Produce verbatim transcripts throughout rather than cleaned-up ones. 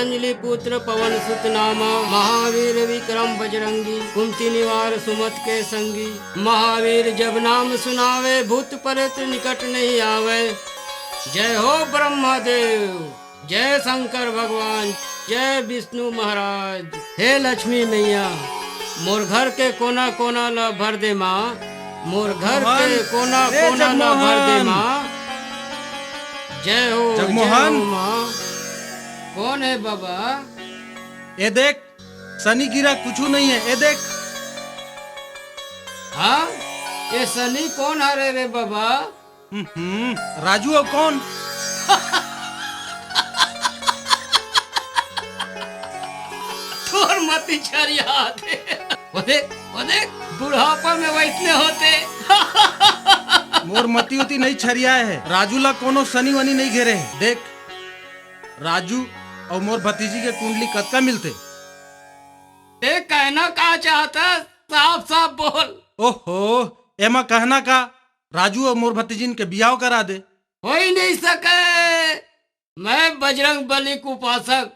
अंजलि पुत्र पवन सुत नामा, महावीर विक्रम बजरंगी, कुंती निवार सुमत के संगी। महावीर जब नाम सुनावे, भूत प्रेत निकट नहीं आवे। जय हो ब्रह्मा देव, जय शंकर भगवान, जय विष्णु महाराज। हे लक्ष्मी मैया, मोर घर के कोना कोना ला भर दे माँ, मोर घर के कोना कोना ला भर दे माँ। जय हो, जय हो माँ। कौन है बाबा? ए देख, सनी गिरा कुछू नहीं है, ए देख। हाँ, ये सनी कौन हरे रे बाबा? हम्म, राजू अउ कौन? तोर मती छरिया आथे। वो देख, वो देख, बुढ़ापा में वैसने होते। मोर मती उती नहीं छरिया है। राजू ला कोनो सनी वनी नहीं घेरे है। देख, राजू अउ मोर भतीजी के कुंडली कतका मिलथे? ते कहना का चाहता, साफ साफ बोल। ओहो, एमा कहना का? राजू अउ मोर भतीजिन के बियाह करा दे। हो ही नहीं सके। मैं बजरंग बली के उपासक,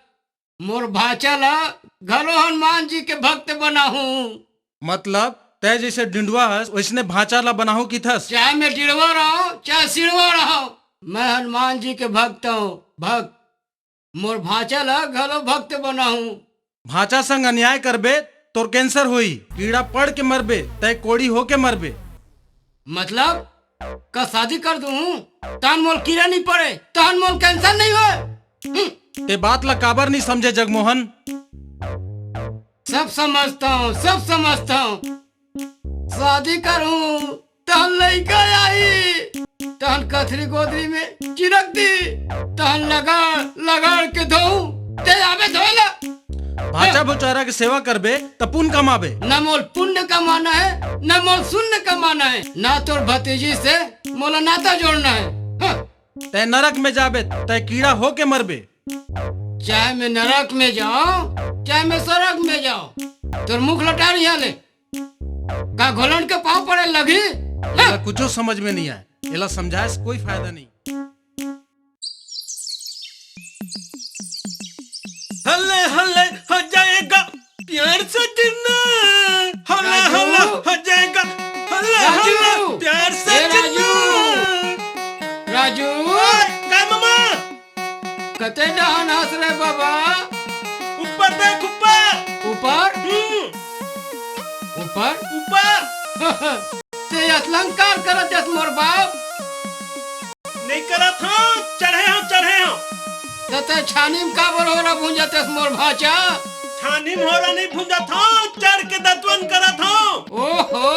मोर भांचा ला घलो हनुमान जी के भक्त बनाहूं। मतलब, तय जैसे डिंडवा हस, वैसने भांचा ला बनाहूं किथस? चाहे मैं डिड़वा रहूं, चाहे सिड़वा रहूं, मैं हनुमान जी के भक्त हूं, भक्त। मोर भांचा ला घलो भक्त बनाहूं। भांचा संग अन्याय करबे, तोर कैंसर होई, कीड़ा पड़ के मरबे, तय कोड़ी होके मरबे। मतलब, का शादी कर दूं, तहन मोल कीड़ा नहीं पड़े, तहन मोल कैंसर नहीं होए। हम्म। ते बात ला काबर नहीं समझे जगमोहन? सब समझता हूँ, सब समझता हूँ। शादी करूँ, तहन लइका आई, तहन कथरी गोदरी में चिरक दी, तहन लगाड़ लगाड़ के धोऊ, ते आबे धोए ला। भांचा भुचारा के सेवा करबे त पुण्य कमाबे। न मोल पुण्य कमाना है, न मोल शून्य कमाना है, ना तोर भतीजी से मोला नाता जोड़ना है। हाँ। तय नरक में जाबे, तय कीड़ा होके मरबे। चाहे मैं नरक में जाऊं, चाहे मैं सरग में जाऊं, तोर मुख लटार यहाँ ले। का घोलन के पाँव पड़े लगी? एला कुछो समझ में नहीं आए, एला समझाए से कोई फायदा नहीं। हल्ले हल्ले हो जाएगा प्यार से जीना, हल्ले राजू। हल्ले हो जाएगा, हल्ले राजू। हल्ले प्यार से ए राजू। जीना। राजू। ओए, का मामा? कते डहान हस रे बाबा? ऊपर देख, ऊपर। ऊपर? हम्म। ऊपर? ऊपर। ते असलंकार करत हस मोर बाप। नहीं करत हंव, चढ़े हंव, चढ़े हंव। त ते छानी में काबर होरा भूंजत हस मोर भांचा? छानी में होरा नहीं भूंजत हंव, चढ़ के दतवन करत हंव। ओहो,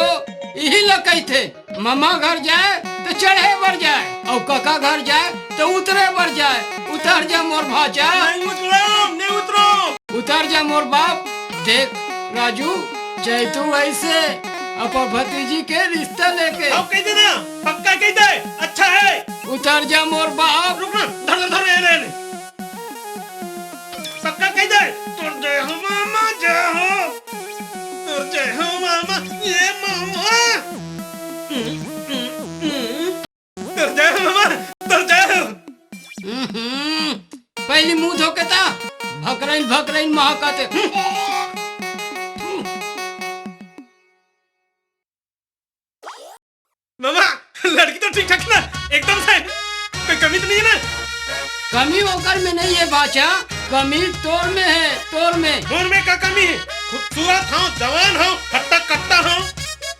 इही ला कहिथे। ममा घर जाए त चढ़े बर जाए, अउ कका घर जाए त उतरे बर जाए। उतर जा मोर भांचा। नहीं उतरंव, नहीं उतरंव। उतर जा मोर बाप। देख राजू, चैतू ऐसे अपन भतीजी के रिश्ता लेके। अब कह देना, पक्का कह दे, अच्छा है। उतर जा मोर बाप। रुक ना, धर, धर, धर, ले, ले, ले। पक्का कह दे। तोर जय हो मामा, जय हो। तोर जय हो मामा, ये मामा। तोर जय हो मामा, तोर जय हो। हम्म, पहली मुंह धोके ता, भकरैल, भकरैल महकते। मामा, लड़की तो ठीक ठाक ना, एकदम से, कोई कमी तो नहीं है ना? कमी ओकर में नहीं है भांचा, कमी तोर में है, तोर में। मोर में का कमी है? खूबसूरत हंव, जवान हंव, हट्टा कट्टा हंव।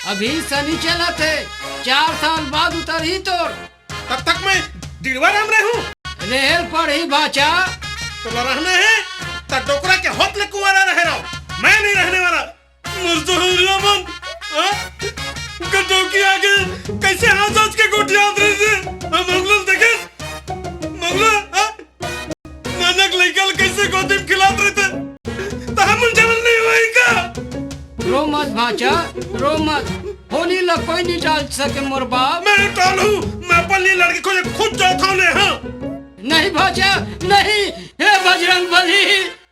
अभी सनी चलत हे, चार साल बाद उतरही तोर। तब तक मैं डिड़वा राम रहूं? रेहेल पड़ही भांचा। तोला रहना है, त डोकरा के होत ले कुंवारा रहे रहो, मैं नहीं रहने वाला। मोर जहरिया मन, हाँ? गटोकी आगे कैसे हंस हंस के गोठियात रहिसे? हम मंगलू ल देखे? मंगलू, हाँ? नानक लइका ल कैसे गोदी में खिलात रहिसे? त हमन जलन नहीं होई का? रो मत भांचा, रो मत। होनी ला कोई नहीं टाल सके मोर बाप। मैं टालूं, मैं अपन लिए लड़की खोजे खुद जात हंव ले, हाँ? नहीं भांचा, नहीं, हे बजरंग बली।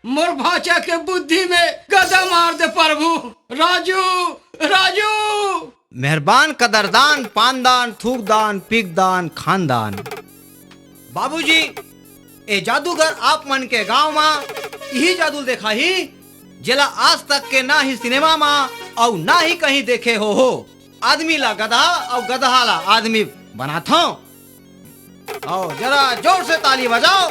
मोर भांचा के बुद्धि में गदा मार दे प्रभु। राजू, राजू। मेहरबान, कदरदान, पानदान, थूकदान, पीकदान, खानदान। बाबूजी, ए जादूगर आप मन के गांव मा इही जादू ल देखाही, जेला आज तक के ना ही सिनेमा मा अउ ना ही कहीं देखे हो हो। आदमी ला गधा अउ गधा ला आदमी बनाथंव। अउ जरा जोर से ताली बजाओ।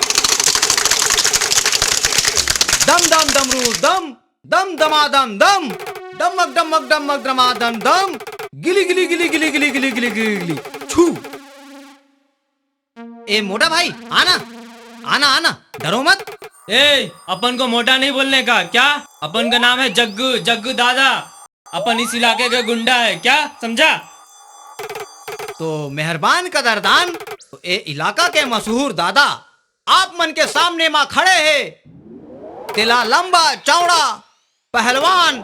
दम दम दमरू दम, दम दमा दम दम, डमक डमक डमक डमा दम दम, गिली गिली गिली गिली गिली गिली गिली गिली गिली छू। ए मोटा भाई, आना, आना, आना, डरो मत। ए, अपन को मोटा नहीं बोलने का क्या? अपन का नाम है जग्गू, जग्गू दादा। अपन इस इलाके के गुंडा है क्या, समझा? तो मेहरबान कदरदान, तो ए इलाका के मशहूर दादा आप मन के सामने मा खड़े हे। तेला लंबा चौड़ा पहलवान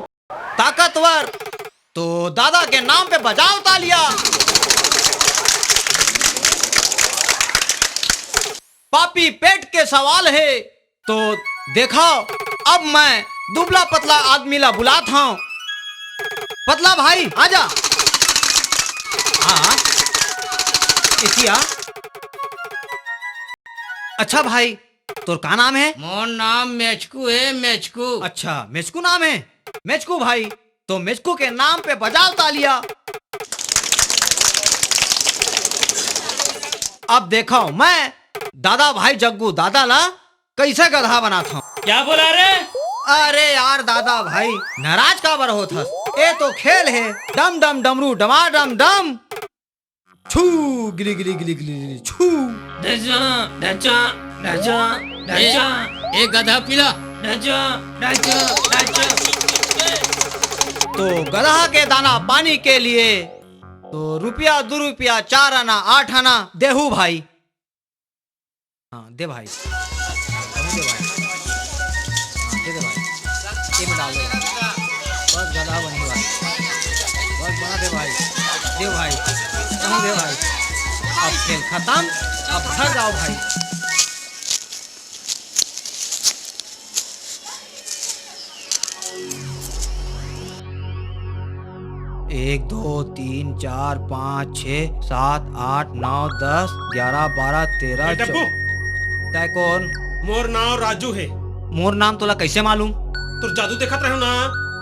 ताकतवर, तो दादा के नाम पे बजाओ तालियां। पापी पेट के सवाल हे, तो देखो, अब मैं दुबला पतला आदमी ला बुलात हंव। पतला भाई, आजा। हाँ, एती आ। अच्छा भाई, तोर का नाम हे? मोर नाम मेचकू हे, मेचकू। अच्छा, मेचकू नाम हे। मेचकू भाई, तो मेचकू के नाम पे बजाओ तालियां। अब देखो, मैं दादा भाई जग्गू दादा ला कैसे गधा बनात हंव। क्या बोला रे? अरे यार दादा भाई, नाराज काबर होत हस? ए तो खेल हे, डम डम डमरू डमा डम डम। छू, गिली गिली गिली गिली गिली छू। ढचा, ढचा, ढचा, ए, ढचा। ए गधा पीला। ढचा, ढचा, ढचा। तो गधा के दाना पानी के लिए तो रुपया, दू रुपया, चार आना, आठ आना देहू भाई। हाँ, दे भाई। दे भाई। हाँ, दे दे भाई। ये में डाल दे। बस गधा बनी भाई। बस बना दे भाई। दे भाई। कहाँ दे भाई? अब खेल खत्म। अब घर जाओ भाई। एक, दो, तीन, चार, पाँच, छः, सात, आठ, नौ, दस, ग्यारह, बारह, तेरह, ए, डब्बू। चौ-, तै कोन? मोर नाव राजू हे। मोर नाम तोला कैसे मालूम? तोर जादू देखत रहेंव ना,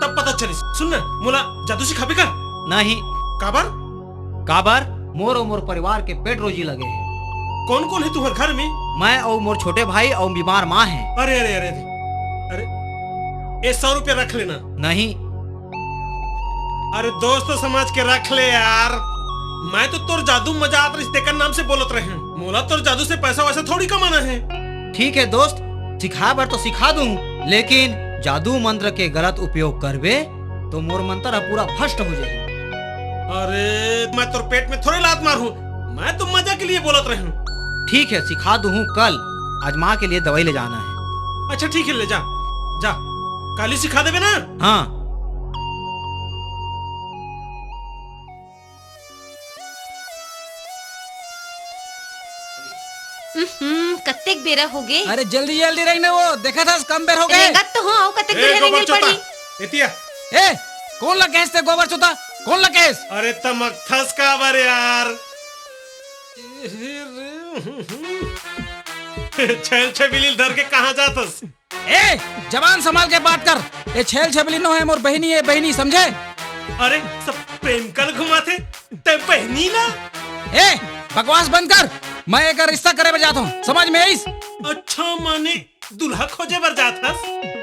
तब पता चलिस। सुन ना, मोला जादू सिखाबे का? नहीं। काबर? काबर? मोर अउ मोर परिवार के पेट रोजी लगे हे। कौन कौन हे तुम्हर घर में? मैं अउ मोर छोटे भाई अउ बीमार माँ हे। अरे, अरे, अरे, अरे। अरे, ए सौ रुपया रख लेना। नहीं। अरे दोस्त, समझ के रख ले यार। मैं तो तोर जादू मजा आत रहिस, तेकर नाम से बोलत रहेंव। मोला तोर जादू से पैसा वैसा थोड़ी कमाना हे। ठीक हे दोस्त, सिखाय बर तो सिखा दूं, लेकिन जादू मंत्र के गलत उपयोग करबे तो मोर मंत्र ह पूरा भ्रष्ट हो जाही। अरे, मैं तोर पेट में थोड़े लात मारहूं, मैं तो मजा के लिए बोलत रहेंव। ठीक हे, सिखा दूहूं, कल आजमा के लिए दवाई ले जाना हे। अच्छा ठीक हे, ले जा, जा, काली सिखा देबे ना। हाँ। उहुं, कतेक बेरा होगे। अरे जल्दी जल्दी रही ना, वो देखत हस कम बेर होगे। रेंगत तो हूं, अउ कतेक ए, बेरा गोबर रेंगे चोता, पड़ी। एती आ। ए, कोन ला कहेस ते गोबर चोता? कोन ला कहेस? अरे तमकथस काबर यार? छैल छबीली ल धर के कहाँ जाथस? ए, जबान संभाल के बात कर। ए छैल छबीली नो हे, मोर बहिनी हे, बहिनी, समझे? अरे, सब प्रेम कल घुमाथे, ते बहिनी ला? ए, बकवास बंद कर। मैं एकर रिश्ता करे बर जात हूँ, समझ में आइस? अच्छा, माने दूल्हा खोजे बर जात हस?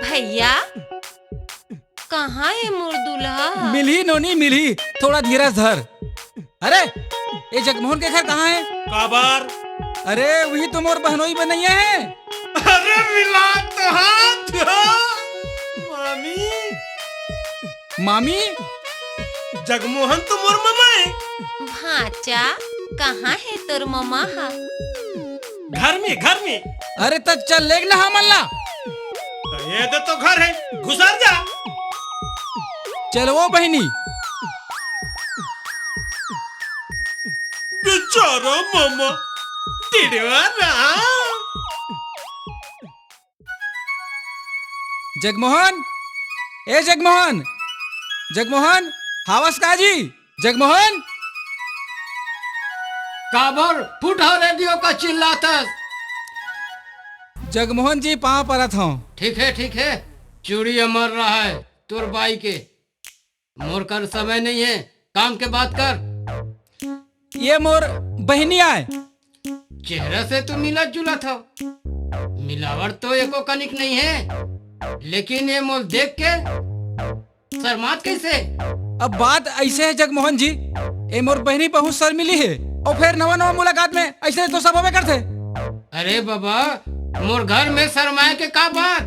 भैया, कहाँ हे मोर दूल्हा? मिलही नोनी, मिलही, थोड़ा धीरज धर। अरे, ए जगमोहन के घर कहाँ हे? काबर? अरे, वही तो मोर बहनोई बनैया हे। अरे, मिला तो हाथ हो। मामी। मामी? जगमोहन तो मोर ममा हे। भांचा, कहाँ हे तोर ममा हा? घर में, घर में। अरे, त चल लेग ना हमन ला। त ये दे तो घर हे, घुसर जा। चल वो बहिनी। बेचारा मामा, टिड़वा राम। जगमोहन, ए जगमोहन, जगमोहन, हावस का जी? जगमोहन? काबर फुटहा रेडियो का चिल्लाथस? जगमोहन जी, पाँव परत हंव। ठीक हे, ठीक हे, चूड़ी अमर रहय तोर बाई के। मोर कर समय नइ हे, काम के बात कर। ये मोर बहिनी आय। चेहरा से तो मिलत जुलत हव, मिलावट तो एको कनिक नइ हे, लेकिन ये मोर देख के शर्मात कइसे? अब बात अइसे हे जगमोहन जी, ये मोर बहिनी बहुत शर्मिली हे, अउ फेर नवा नवा मुलाकात में अइसे तो सब होबे करथे। अरे बाबा, मोर घर में शर्माय के का बात?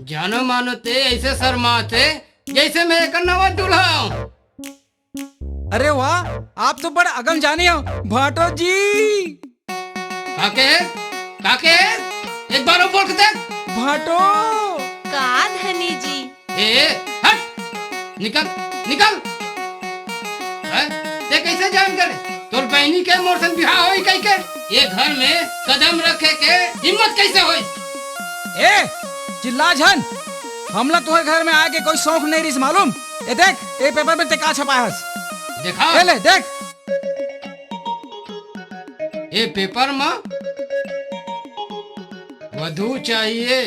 जानो मानो ते अइसे शर्मात हे, जइसे मैं एकर नवा दूल्हा हंव। अरे वाह, आप तो बड़ अगम जानी हव, भाटो जी। काके? काके? एक बार अउ बोल के देख। भाटो। का धनी जी? ए, हट! निकल, निकल! हैं? ते कइसे जान करे? तोर बहिनी के मोर संग बिहाव होही कहिके? ये घर में कदम रखे के हिम्मत कइसे होही? ए, चिल्ला झन। हमला तोहर घर में आय के कोई शौक नइ रिहिस मालूम? ए देख, ए पेपर में ते का छपाय हस? देखा? ए ले, देख। ए पेपर म वधू चाहिए,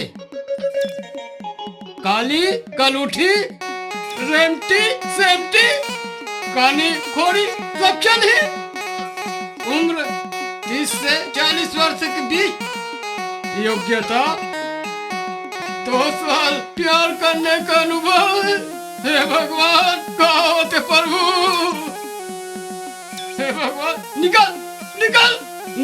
काली कलूठी, रेमटी सेमटी, कानी खोरी सब चलही। उम्र तीस से चालीस वर्ष के बीच, योग्यता दो साल, प्यार करने का अनुभव। हे भगवान, का होथे प्रभु? हे भगवान, निकल, निकल,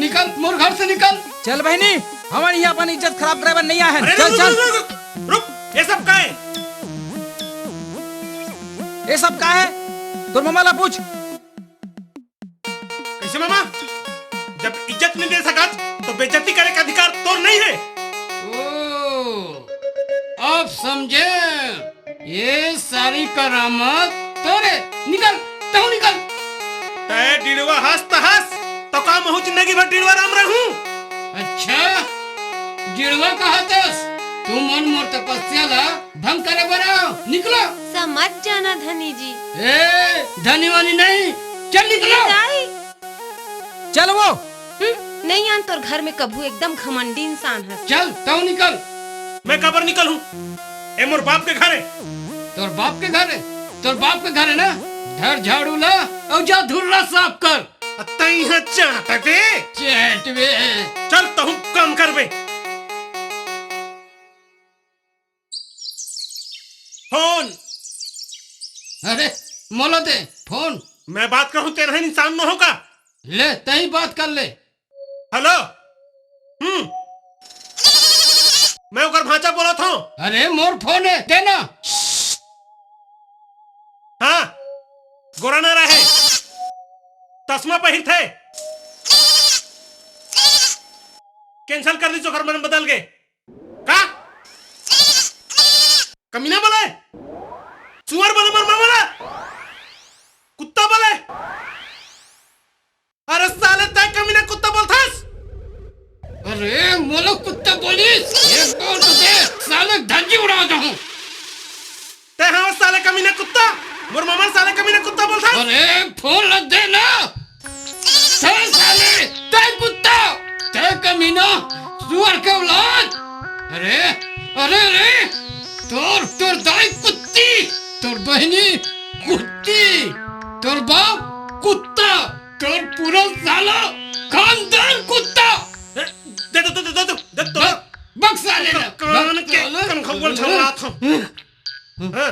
निकल, मोर घर से निकल। चल बहिनी, हमन इहाँ अपन इज्जत खराब करे बर नइ आए हन। अरे चल, रुक, चल। रुक, रुक, रुक, रुक। ये सब का हे? ये सब का हे? तोर ममा ला पूछ। कइसे ममा? जब इज्जत नइ दे सकत, तो बेइज्जती करे के अधिकार तोर नइ हे। ओ, अब समझे। ये सारी करामत तोरे। निकल, तहूँ निकल। तै डिड़वा हस त हस, तो का महूँ जिंदगी भर डिड़वा राम रहूँ? अच्छा, डिड़वा कहतस? तुमन मोर तपस्या ला भंग करे बर आव। निकलो। समझ जाना धनी जी। ए, धनी वानी नहीं, चल निकलो। दाई। चल वो। हम्म, नइ आन तोर घर में कभू, एकदम घमंडी इंसान हस। चल, तहूँ निकल। मैं काबर निकलहूँ? ए मोर बाप के घर हे। तोर बाप के घर हे? तोर बाप के घर हे ना? धर झाड़ू ला अउ जा धुर्रा साफ कर। अ तइहाँ चाटबे। चैटबे। चल तहूँ काम करबे। फोन। अरे, मोला दे फोन। मैं बात करहूँ, तेरा ही इंसान न होगा। ले, तही बात कर ले। हेलो। हम्म। मैं ओकर भांचा बोलत हूँ। अरे, मोर फोन हे, दे ना। हाँ, गोरा ना रहे। चश्मा पहिरथे। कैंसिल कर दीस ओकर मन बदल के। का? कमीना बोले? सुअर बोले, मर, मर, मर। कुत्ता बोले? अरे साले, तै कमीना कुत्ता बोलथस? अरे, मोला कुत्ता बोलिस? एक बार तो दे, साले धज्जी उड़ा दूँ। तै हाँ साले कमीना कुत्ता, मोर ममा साले कमीना कुत्ता बोलथस? अरे, फोन ला दे ना। तै साले, तै कुत्ता, तै कमीना, सुअर के औलाद। अरे, अरे, अरे, तोर, तोर दाई कुत्ती, तोर बहिनी कुत्ती, तोर बाप कुत्ता, तोर पूरा साला खानदान कुत्ता। ए, दे, दे, दे, दे, दे, दे, दे, तो। बक, बक साले ला, कान बक के साले। कनखौवा छौड़ा था। हाँ?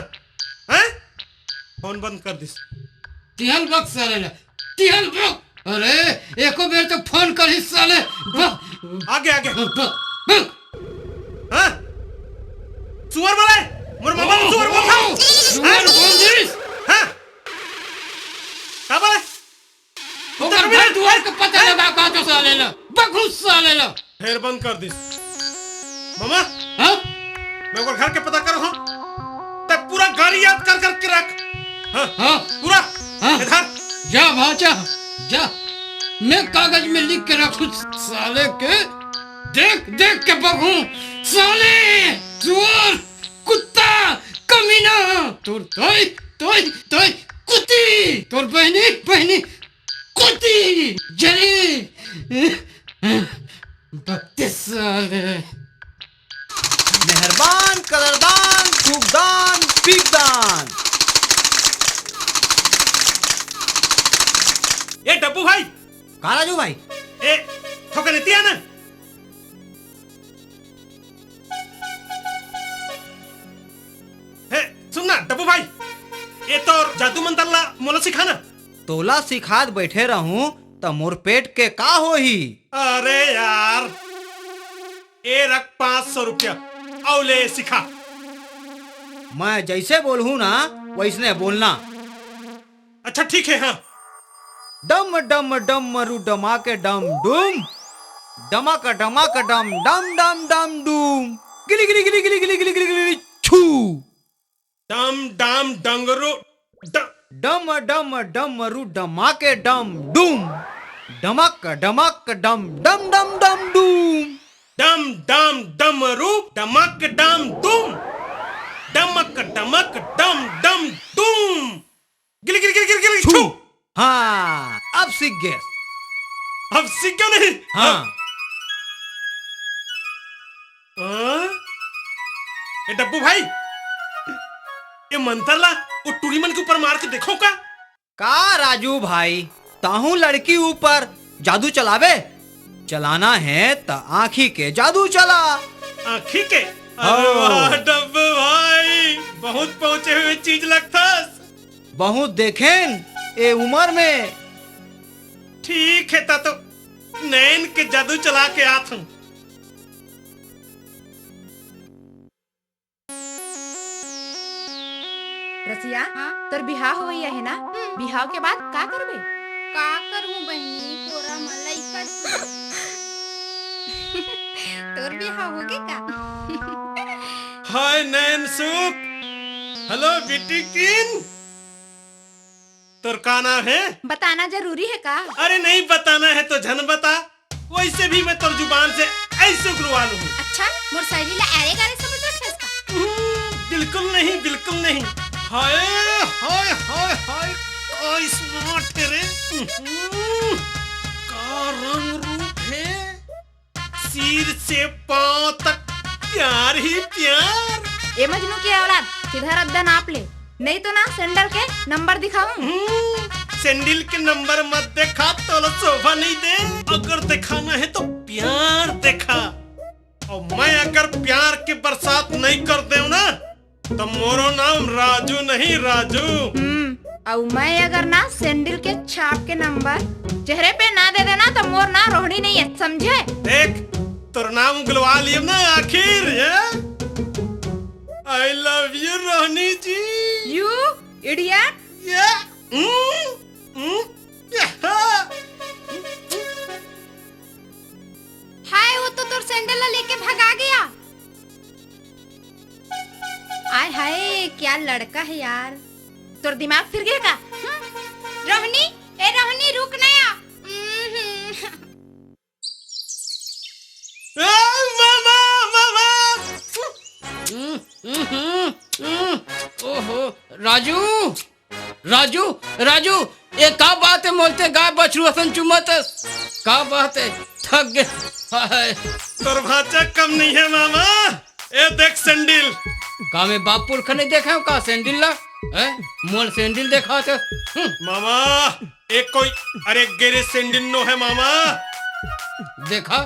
हैं? फोन बंद कर दिस। तिहल बक साले ला। तिहल बक। अरे, एको बेर तो फोन करिस साले। बक। आगे, आगे। बक, बक। हाँ? सुअर बोले? मोर ममा ओ, सुअर बोल था? ओ, सुअर हैं? बोल दिस। हाँ? का बोले? ओकर घर दुआर के पता लगा का तो साले ला, बघू साले ला। फेर बंद कर दिस। मामा, हाँ? मैं ओकर घर के पता करहूँ। तै पूरा गाड़ी याद कर कर के रख। हाँ, हाँ। पूरा। हाँ। इधर। जा भांचा, जा। मैं कागज में लिख के रखूँ साले के। देख, देख के बघू। साले, सुअर। कुत्ता, कमीना, तोर तोय, तोय, तोय, कुत्ती, तोर बहिनी, बहिनी, कुत्ती, जरी। बत्तीस साले। मेहरबान, कदरदान, थूकदान, पीकदान। ए डब्बू भाई। का राजू भाई? ए, थोकन एती आ ना। हे, सुन ना डब्बू भाई, ए तोर जादू मंतर ला मोला सिखा ना। तोला सिखात बैठे रहूं त मोर पेट के का होही? अरे यार, ए रख पाँच सौ रुपया, अउ ले सिखा। मैं जैसे बोलहूं ना, वैसने बोलना। अच्छा ठीक है, हाँ। डम डम डम मरू डमा के डम डूम, डमा का डमा का डम डम डम डम डूम, गिली गिली गिली गिली गिली गिली गिली गिली छू। डम डम डंगरू ड- डम डम डम मरू डमा के डम डूम, डमक डमक डम डम डम डम डूम। डम डम डमरू डमक डम डूम, डमक डमक डम डम डूम। गिल गिल गिल गिल गिल छू। छू। हाँ, अब सीख गए। अब सीख गए नहीं? हाँ। हाँ? ए डब्बू भाई, ए मंतर ला वो टूरी मन के ऊपर मार के देखो का? का राजू भाई, ताहू लड़की ऊपर जादू चलावे? चलाना है त आँखी के जादू चला। आँखी के? अरे हाँ। वाह डब्बू भाई, बहुत पहुँचे हुए चीज लगथस। बहुत देखेन ए उमर में। ठीक है, ता तो नैन के जादू चला के आत हूँ। रसिया, हाँ? तोर बिहाव होवइया हे ना? हम्म। बिहाव के बाद का करबे? का करहूँ बहिनी, कोरा म लइका। तोर बिहाव होगे का? हाय नैन सुख। हेलो बिटिकिन। तोर का नाम है? बताना जरूरी है का? अरे नहीं बताना है तो झन बता, वैसे भी मैं तोर जुबान से ऐसे उगलवा लूँ। अच्छा, मोर सहेली ला अरे गारे समझ रखे हस का? हम्म, बिल्कुल नहीं, बिल्कुल नहीं। हाय हाय हाय हाय, का स्मार्ट है रे। हम्म, का रंग रूप है। सिर से पांव तक प्यार ही प्यार। ए मजनू के औलाद, सीधा रद्दा नाप ले, नहीं तो ना सैंडल के नंबर दिखाऊं। हम्म, सैंडल के नंबर मत देखा, तोला शोभा नहीं दे। अगर दिखाना है तो प्यार देखा। और मैं अगर प्यार के बरसात नहीं कर देव ना, त मोरो नाम राजू नहीं, राजू। हम्म, अउ मैं अगर ना सैंडल के छाप के नंबर चेहरे पे ना दे देना, त मोर ना रोहिणी नहीं है, समझे? देख, तोर नाम उगलवा लियम ना आखिर, ये? I love you, Rohini ji. You idiot। ये? हम्म, हम्म, ये? हाय, वो तो तोर सैंडल ला लेके भगा गया। आय हाय, क्या लड़का है यार। तोर दिमाग फिर गया का? हम्म? रोहिणी, ए रोहिणी, रुक ना या। हम्म। ए, मामा, मामा। हम्म, हम्म, हम्म, हम्म। ओहो, राजू, राजू, राजू, ये का बात है? मोलते गाय बछरू असन चुमत, का बात है? थक गए। हाय। तोर भांचा कम नहीं है मामा। ए देख सैंडल। का मैं बाप पुरखा नहीं देखा हूँ का सैंडल ला? हैं? मोल सैंडल देखा थे। हम्म। मामा, ए कोई, अरे गेरे सैंडल नो है मामा। देखा,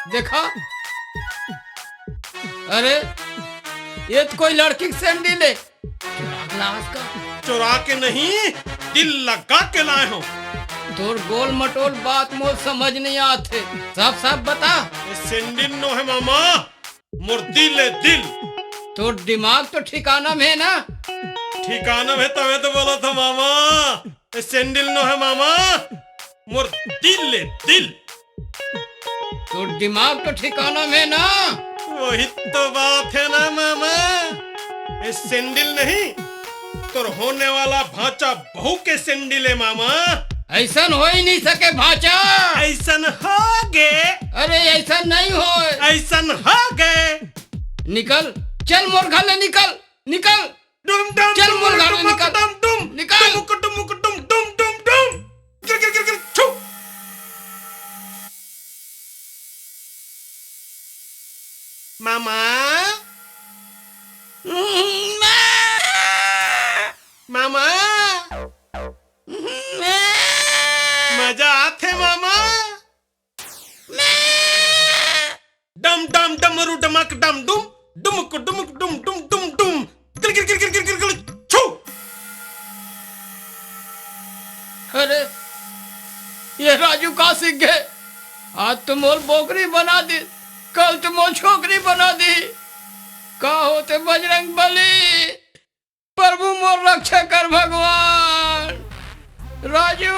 देखा। अरे, ये तो कोई लड़की की सैंडल है। चुरा के लावस का? चुरा के नहीं, दिल लगा के लाए हो। तोर गोल मटोल बात मोर समझ नहीं आत हे। साफ साफ बता। ये सैंडल नो है मामा, मोर दिल है दिल। तोर दिमाग तो ठिकाना में है ना? ठिकाना में तवे तो बोला था मामा। ये सैंडल नो है मामा, मोर दिल है दिल। तोर दिमाग तो ठिकाना में ना। वही तो बात है ना मामा, ये सैंडल नहीं, तोर होने वाला भांचा बहू के सैंडल है मामा। ऐसन हो ही नहीं सके भांचा। ऐसन हो गे। अरे ऐसन नहीं होय। ऐसन हो गे। निकल, चल मोर घर ले निकल, निकल। डुम डुम चल, डुम मोर घर ले डुम निकल। डुम डुम। निकल। डुमुक डुमुक डुम डुम डुम डुम। गिर गिर गिर गिर छू। मामा, मामा, मजा आथे मामा। डम डम डमरू डमक डम डुम, डुमक डुमक डुम डुम डुम डुम। गिल गिल गिल गिल गिल गिल गिल छू। अरे, ये राजू का सीख गए? आज तो मोर बोकरी बना दी, कल तो मोर छोकरी बना दी। का होते बजरंग बली? प्रभु मोर रक्षा कर भगवान। राजू,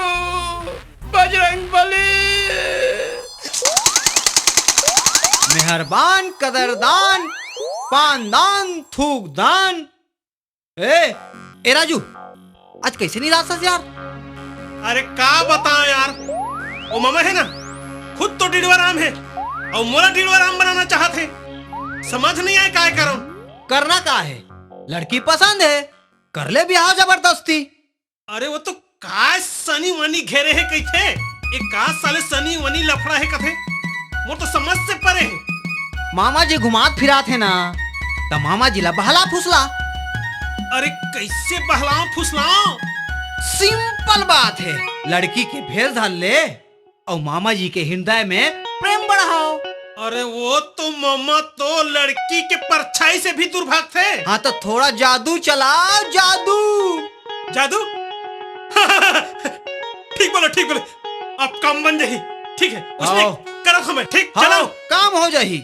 बजरंग बली। मेहरबान, कदरदान, पानदान, थूकदान। ए, ए राजू, आज कैसे निराश हस यार? अरे का बताओ यार, वो मामा है ना, खुद तो डिडवा राम है और मोला डिडवा राम बनाना चाहत है। समझ नहीं आए काय करूं। करना का है, लड़की पसंद है, कर ले बिहाव जबरदस्ती। अरे वो तो काय सनी वनी घेरे हे कहिथे, ये का साले सनी वनी लफड़ा हे कथे, मोर तो समझ से परे हे। मामा जी घुमात फिरात हे ना, त मामा जी ला बहला फुसला। अरे कैसे बहलाओ फुसलाओ? सिंपल बात हे, लड़की के भेस धर ले, अउ मामा जी के हृदय में प्रेम बढ़ाओ। अरे वो तो मामा तो लड़की के परछाई से भी दूर भागथे। हाँ तो थोड़ा जादू चलाओ, जादू। जादू? ठीक बोले, ठीक बोले। अब काम बन जाही। ठीक है, उसने आओ। करत हूँ मैं, ठीक? हाँ, चलाओ। काम हो जाही।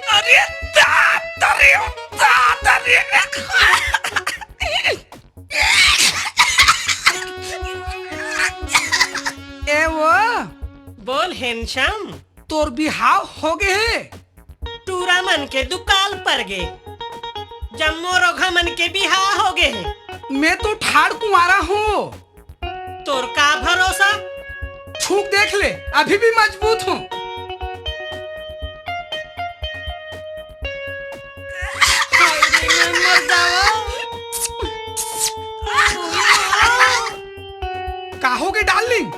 अरे दादा रे, दादा रे। ए वो, बोल handsome। तोर बिहाव हो गे हे? टूरा मन के दुकाल पर गे। जम्मो रोघा मन के बिहाव हो गे हे। मैं तो ठाड़ कुंवारा हूँ। तोर का भरोसा? छूक देख ले, अभी भी मजबूत हूँ। हाय रे, मैं मर जावा। का होगे darling?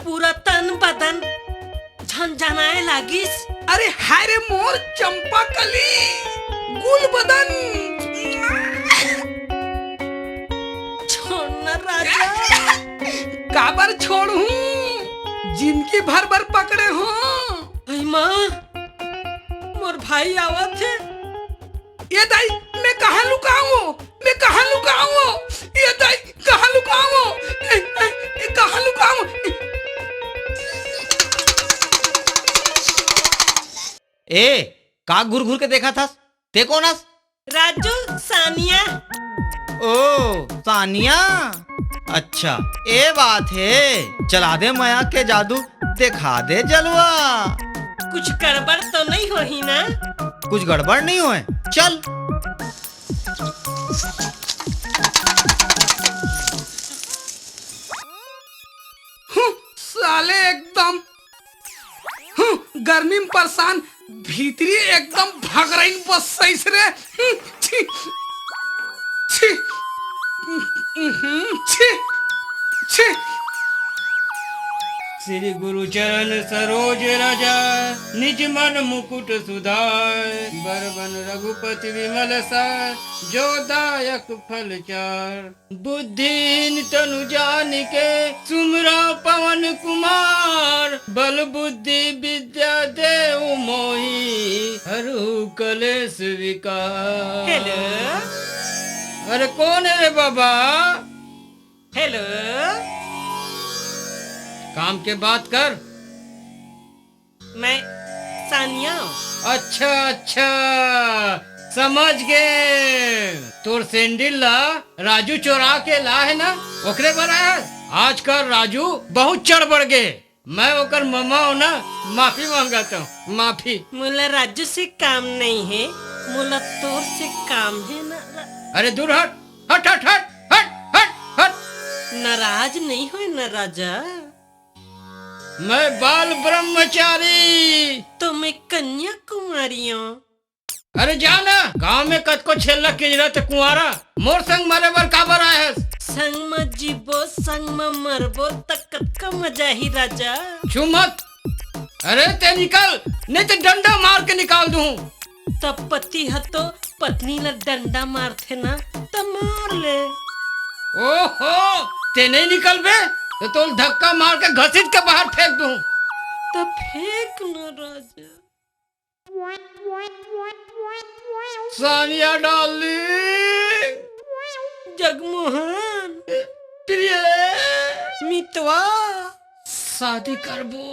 पूरा तन बदन झनझनाए लागिस। अरे हाय रे मोर चंपा कली, गुल बदन। छोड़ ना राजा। काबर छोड़हूं? जिनगी भर बर पकड़े हो। अई माँ, मोर भाई आवत हे। ए दाई, मैं कहाँ लुकाऊं? मैं कहाँ लुकाऊं? ए दाई, कहाँ लुकाऊं? ए, ए, ए, कहाँ लुकाऊं? ए, का घुर घुर के देखत हस? ते कोन हस? राजू, सानिया। ओ, सानिया? अच्छा, ए बात हे। चला दे मया के जादू, देखा दे जलवा। कुछ गड़बड़ तो नहीं होही ना? कुछ गड़बड़ नहीं होय, चल। हम्म, साले एकदम, हम्म, गर्मी में परेशान, भीतरी एकदम भगरइन बसइस रे। हम्म, छी, छी, हम्म, छी, छी। श्री गुरु चरण सरोज रज, निज मन मुकुट सुधार। बर बन रघुपति विमल सार, जो दायक फल चार। बुद्धिहीन तनु जानिके, सुमिरौं पवन कुमार। बल बुद्धि विद्या देहु मोहि, हरहु कलेस विकार। हेलो। अरे कोन हे रे बाबा? हेलो। काम के बात कर। मैं सानिया। अच्छा, अच्छा, समझ गे। तोर sandal ला राजू चोरा के लाहे ना, ओकरे बर आय हस। आजकल राजू बहुत चढ़ बढ़ गे। मैं ओकर ममा हूँ ना, माफी मांगत हूँ, माफी। मोला राजू से काम नहीं हे, मोला तोर से काम हे ना। अरे दूर हट, हट, हट। नाराज नहीं होय ना राजा। मैं बाल ब्रह्मचारी। तो मैं कन्या कुमारी हूँ। अरे जा ना, गांव में कतको छेल्ला किंजरत कुंवारा, मोर संग मरे बर काबर आए हस? संग म जीबो, संग म मरबो, त कतका मजा ही राजा। छू मत। अरे ते निकल, नहीं तो डंडा मार के निकाल दूं। तब पति ह तो पत्नी ला डंडा मारथे ना, त मार ले। ओहो, ते नहीं निकलबे, तो तोल धक्का मार के घसीट के बाहर फेंक दूं। त फेंक ना राजा। सानिया डार्लिंग। जगमोहन। प्रिय। मितवा। शादी करबो,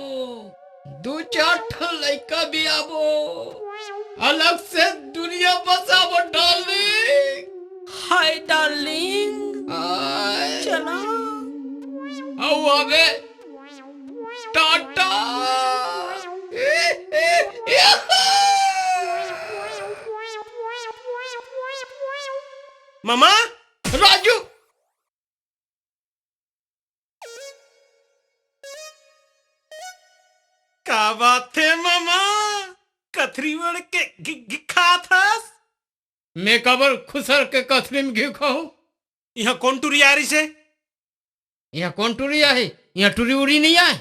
दू चार ठन लइका भी आबो, अलग से दुनिया बसाबो डार्लिंग। Hi darling. हाय। चला। अउ आबे। टाटा। मामा। राजू। का बात हे मामा, कथरी ओढ़ के घि-, घि-, खात हस? मैं काबर खुसर के कथरी में घी खाहूं? इहां कोन टुरी आ रहिस हे? इहां कोन टुरी आही? इहां टुरी उरी नहीं आय।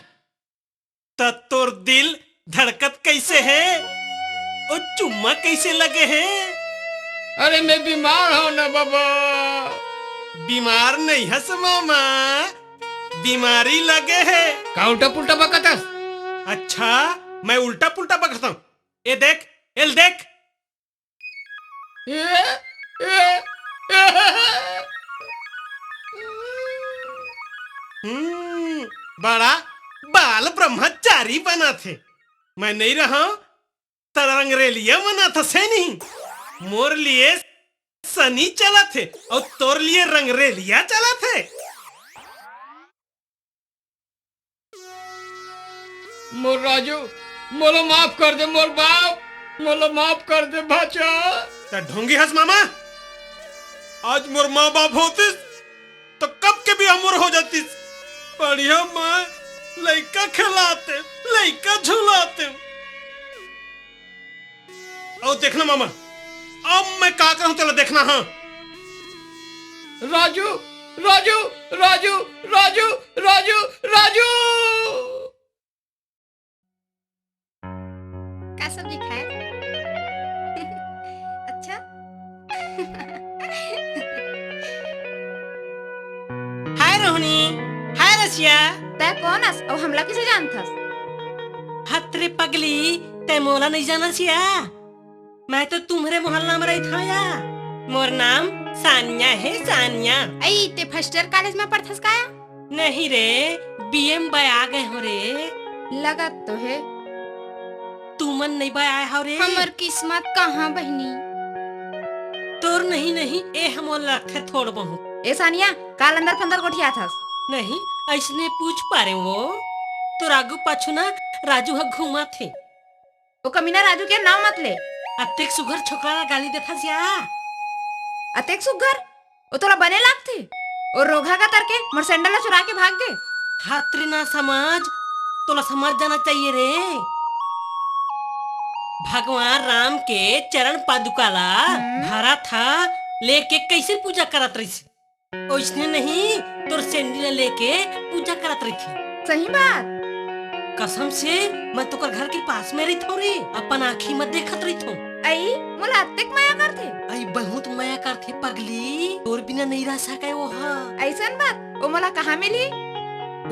त तोर दिल धड़कत कैसे हे? ओ चुम्मा कैसे लगे हे? अरे मैं बीमार हूं ना बाबा। बीमार नहीं हस मामा, बीमारी लगे हे। का उल्टा पुल्टा बकत हस? अच्छा, मैं उल्टा पुल्टा बकत हूं। ए देख, एल देख। ए, ए, ए। हम्म, बड़ा बाल ब्रह्मचारी बनत हे। मैं नहीं रहंव, त रंगरेलिया मनत हस नहीं। मोर लिए सनी चलत हे, अउ तोर लिए रंगरेलिया चलत हे। मोर राजू, मोला माफ कर दे, मोर बाप, मोला माफ कर दे, भाचा। त ढोंगी हस मामा, आज मोर माँ बाप होतिस, त कब के बिहाव मोर हो जातिस। बढ़िया माँ लइका खेलाते, लइका झुलाते। अउ देखना मामा, अब मैं का करहूं, तेला देखना, हां। राजू, राजू, राजू, राजू, राजू, राजू। का सब्जी खाए? अच्छा। हाय रोहनी, हाय रसिया। तै कोन अस अउ हमला कइसे जानथस? हत रे पगली, तै मोला नहीं जानस या? मैं तो तुम्हरे मोहल्ला में रहिथंव या। मोर नाम सानिया हे, सानिया। अई, ते फर्स्ट ईयर कॉलेज में पढ़थस का या? नहीं रे, बीए में बया गए हंव रे। लगत तो हे। तुमन नहीं बयाए हव रे। हमर किस्मत कहां बहिनी? तोर नहीं नहीं, ए हमन लगथे थोड़ बहुत। ए सानिया, काल अंदर फंदर गोठियाथस? नहीं, अइसने पूछ पारे वो। तोर आगू पाछू ना राजू ह घूमत हे। ओ कमीना राजू के नाव मत ले। अतेक सुघर छोकरा ला गाली देथस या। अतेक सुघर? ओ तोला बने लागथे? ओ रोगहा कतर के मोर सैंडल ला चुरा के भाग गे। हत रे नासमझ, तोला समझ जाना चाहिए रे। भगवान राम के चरण पादुका ला हम्म। भरत ह लेके कइसे पूजा करत रहिस? ओइसने नहीं, तोर सैंडल ला लेके पूजा करत रहिथे। सही बात। कसम से, मैं तोकर घर के पास में रहिथंव रे, अपन आँखी म देखत रहिथंव। अई, मोला अतेक मया करथे? अई, बहुत मया करथे पगली, तोर बिना नहीं रह सकय वो ह। अइसन बात, ओ मोला कहाँ मिलही?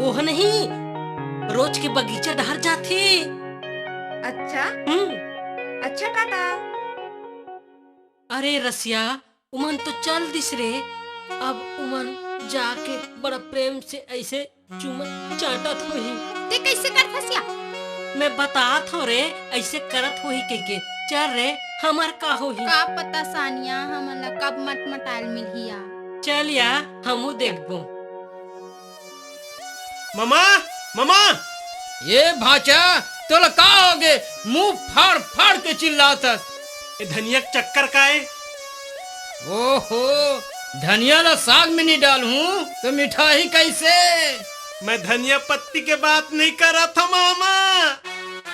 वो ह नहीं, रोज के बगीचा डहर जाथे। अच्छा? हम्म। अच्छा, टाटा। अरे रसिया, उमन तो चल दिस रे। अब उमन जाके बड़ा प्रेम से अइसे चुम्मा चाटत होही। ते कइसे करथस या? मैं बतात हंव रे, अइसे करत होही कहिके। चल रे, हमर का होही? का पता सानिया, हमन ला कब मटमटायल मिलही या। चल या, हमू देखबो। ममा, ममा। ए भांचा, तोला का होगे? मुंह फाड़ फाड़ के चिल्लात हस। ए धनिया के चक्कर का ए? ओहो, धनिया ला साग में नहीं डालहूं तो मिठाही कैसे? मैं धनिया पत्ती के बात नहीं करत हंव मामा।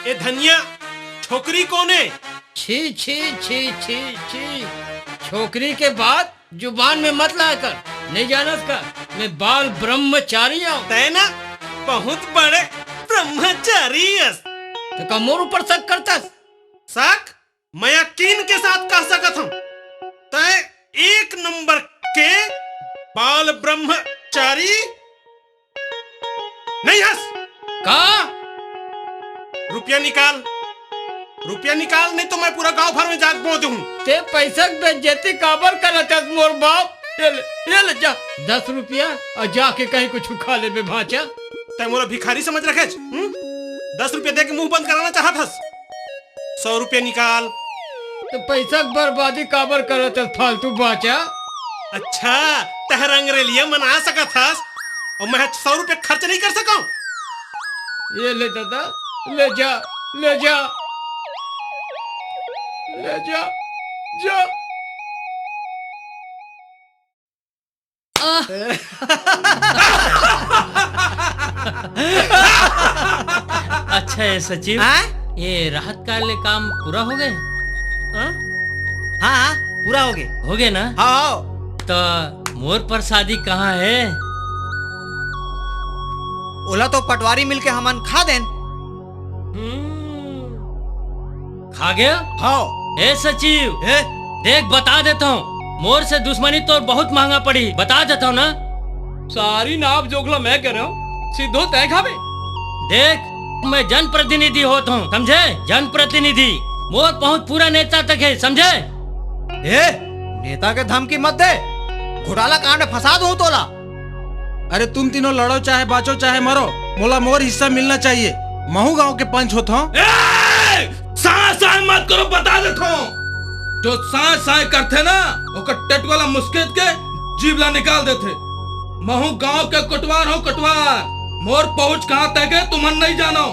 ए धनिया, छोकरी कोन ए? छी, छी, छी, छी, छी। छोकरी के बात जुबान में मत लाया कर, नहीं जानस का? मैं बाल ब्रह्मचारी हूँ। तय ना बहुत बड़े ब्रह्मचारी अस। तो का मोर ऊपर शक करतस? शक? मैं यकीन के साथ कह सकत हूँ, तय एक नंबर के बाल ब्रह्मचारी नहीं हस। का? रुपया निकाल, रुपया निकाल, नहीं तो मैं पूरा गांव भर में जाके बोल दूं। ते पैसा के बेइज्जती काबर करत हस मोर बाप? ये ले, ये ले जा, दस रुपया, और जाके कहीं कुछ खा लेबे भांचा। तय मोला भिखारी समझ रखेच, हम्म? दस रुपया दे के मुंह बंद कराना चाहत हस? सौ रुपया निकाल। तो पैसा के बर्बादी काबर करत हस फालतू भांचा? अच्छा, तहर अंग्रेलिया मना सकत हस और मैं सौ रुपया खर्च नहीं कर सकूं? ये ले दादा, ले जा, ले जा, ले जा, जा। आह। अच्छा है सचिव, हाँ? ये राहत काल ले काम पूरा हो गए? हाँ? हाँ, हाँ, पूरा हो गए। हो गए ना? हाँ, हाँ। तो मोर प्रसादी कहाँ है? ओला तो पटवारी मिलके हमन खा देन। हम्म। खा गया? हाँ। ए सचिव, ए? देख, बता देता हूँ, मोर से दुश्मनी तोर बहुत महंगा पड़ी, बता देता हूँ ना। सारी नाप जोखला मैं करे हूँ, सिद्धो तय खाबे। देख, मैं जनप्रतिनिधि होत हूँ, समझे? जनप्रतिनिधि। मोर पहुँच पूरा नेता तक है, समझे? ए, नेता के धमकी मत दे, घोटाला कांड में फंसा दूँ तोला। अरे तुम तीनों लड़ो चाहे बाँचो चाहे मरो, मोला मोर हिस्सा मिलना चाहिए। महू गांव के पंच होत हूँ। ए! साय साय मत करो, बता देत हूँ। जो साय साय करथे ना, ओकर टेट वाला मुस्केत के जीभ ला निकाल देथे। महू गांव के कोटवार हूँ, कोटवार। मोर पहुँच कहाँ तक है, तुमन नहीं जानो।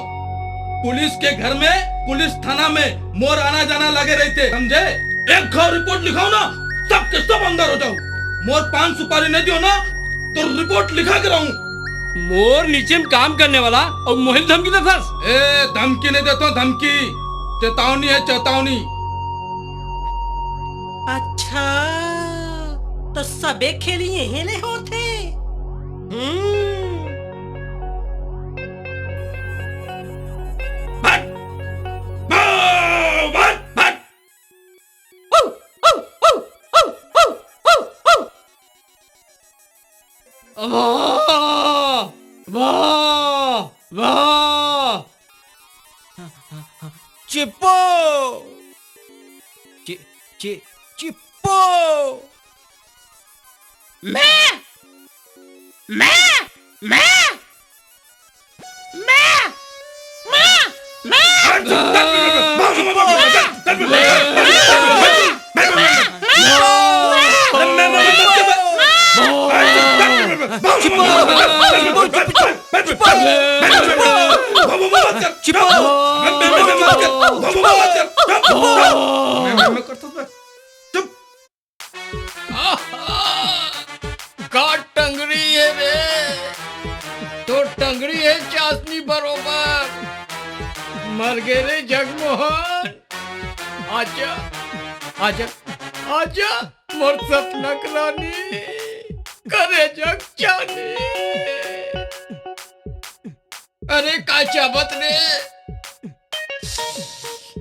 पुलिस के घर में, पुलिस थाना में मोर आना जाना लगे रहिथे, समझे? एक घाव रिपोर्ट लिखाओ ना, सब के सब अंदर हो जाओ। मोर पान सुपारी नहीं दियो ना, तो रिपोर्ट लिखा के रहूं। मोर नीचे में काम करने वाला और मोहिल धमकी देथस। ए, धमकी नहीं देता, धमकी, चेतावनी है, चेतावनी। अच्छा, तो सबे खेली यही ले होथे। हम्म। भट! भट! भट! वाह! वाह! वाह! वाह! चिप्पो! चि-, चि-, चिप्पो! मैं! मैं! मैं! मैं! मैं! मैं! का टंगरी हे रे? तोर टंगरी हे चासनी बरोबर। मर गे रे जगमोहन। आजा, आजा, आजा, मोर सपना के रानी, करेजा के चानी। अरे का चाबत रे?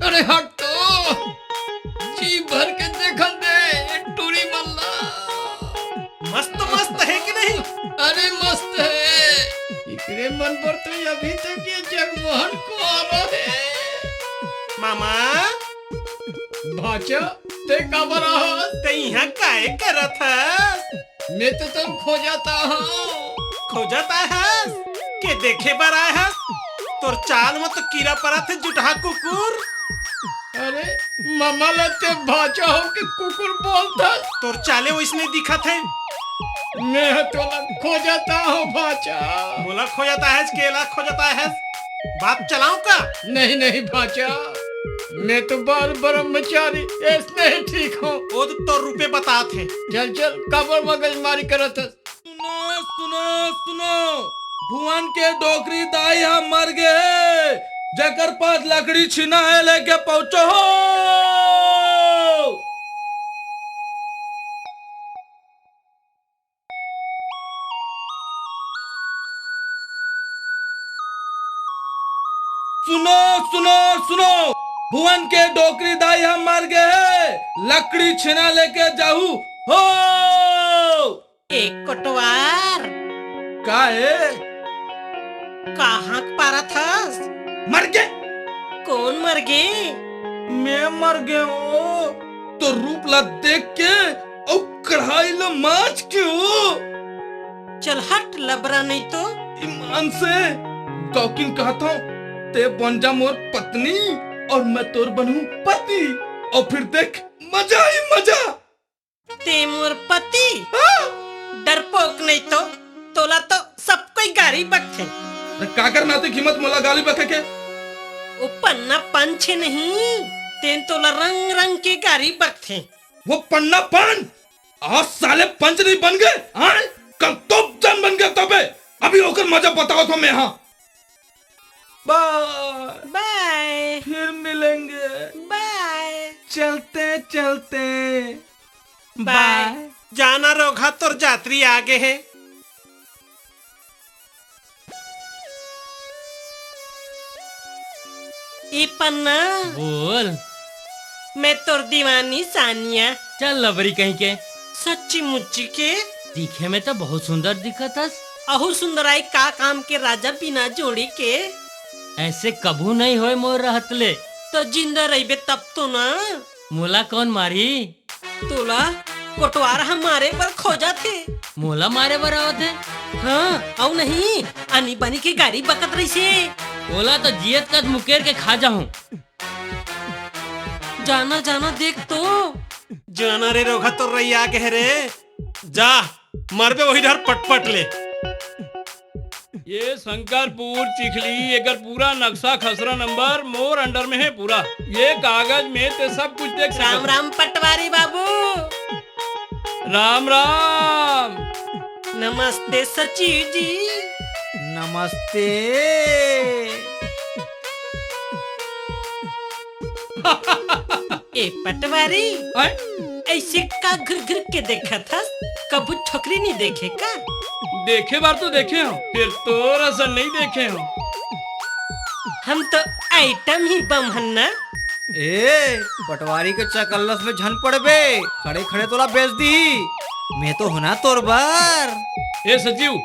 अरे हट तो, जी भर के देखन दे ए टूरी मन ला। मस्त मस्त हे कि नहीं? अरे मस्त हे। एकरे मन बर तो अभी तक ये जगमोहन कुआरा हे। मामा। भांचा, ते काबर आहस? ते इहाँ काय करत हस? मैं तो तुम खोजत आहूँ। खोजत आहस? के देखे बर आए हस? तोर चाल म तो कीरा परत हे, जुटहा कुकुर। अरे, ममा ला ते भांचा हो के कुकुर बोलथस? तोर चाले वइसने दिखत हे। मैं ह तोला खोजत आहूँ, भांचा। मोला खोजत आहस, के ला खोजत आहस? बात चलाऊं का? नहीं, नहीं, भांचा। मैं तो बाल ब्रह्मचारी, अइसने ही ठीक हूँ। ओ तो तोर रूपे बतात हे। चल, चल, काबर मगजमारी करत हस? सुनो, सुनो, सुनो, भुवन के डोकरी दाई ह मर गे हे, जेकर पास लकड़ी छीना हे, लेके पहुंचो हो। सुनो, सुनो, सुनो, भुवन के डोकरी दाई ह मर गे हे, लकड़ी छेना लेके जाहू हो। ए कोटवार। का हे? का हंक पारत हस? मर गे। कोन मर गे? मैं मर गे हो। तो रूप ला देख के अउ कढ़ाई ला मांज के हो। चल हट लबरा नहीं तो। ईमान से गौकिन कहत हूँ, ते बन जा मोर पत्नी और मैं तोर बनूं पति, और फिर देख मजा ही मजा। ते मोर पति? हाँ? डरपोक नहीं तो, तोला तो सब कोई गारी बकथे। अरे काकर नाते कीमत मोला गाली बके के? ओ पन्ना पंच नहीं, तेन तोला रंग रंग के गारी बकथे। वो पन्ना पंच? आज साले पंच नहीं बन गए, हाँ? कल तो जन बन गए तबे। अभी ओकर मजा बतावत हूँ मैं, हाँ। बाय। बाय। फिर मिलेंगे। बाय। चलते चलते। बाय। बाय। जाना रोघा, तोर जात्री आ गे हे। ए पन्ना। बोल। मैं तोर दीवानी सानिया। चल लबरी कहीं के। सच्ची मुच्ची के? दिखे में तो बहुत सुंदर दिखत हस। अहू सुंदराई का काम के राजा बिना जोड़ी के? ऐसे कभू नहीं होय मोर रहत ले। तो जिंदा रहिबे तब तो ना। मोला कौन मारी? तोला कोटवार ह मारे बर खोजत हे। मोला मारे बर आवत हे? हाँ, अउ नहीं, आनी बानी के गारी बकत रहिसे। ओला तो जियत कद मुकेर के खा जाहूं। जाना, जाना, देख तो। जाना रे रोघा, तोर रही आ गे रे। जा, मरबे वही डर पटपट ले। ये शंकरपुर चिखली, एकर पूरा नक्शा खसरा नंबर मोर अंडर में है पूरा। ये कागज में ते सब कुछ देख सकत। राम राम पटवारी बाबू। राम राम। नमस्ते सचिव जी। नमस्ते। ए पटवारी, हैं? ऐसे का घुर घुर के देखत हस? कभू छोकरी नहीं देखे का? देखे बार तो देखे हो, फिर तोर असन नहीं देखे हो। हम तो आइटम ही बम हन ना। ए, पटवारी के चकल्लस में झन पड़बे, खड़े खड़े तोला बेच दी। मैं तो होना तोर बर। ए सचिव,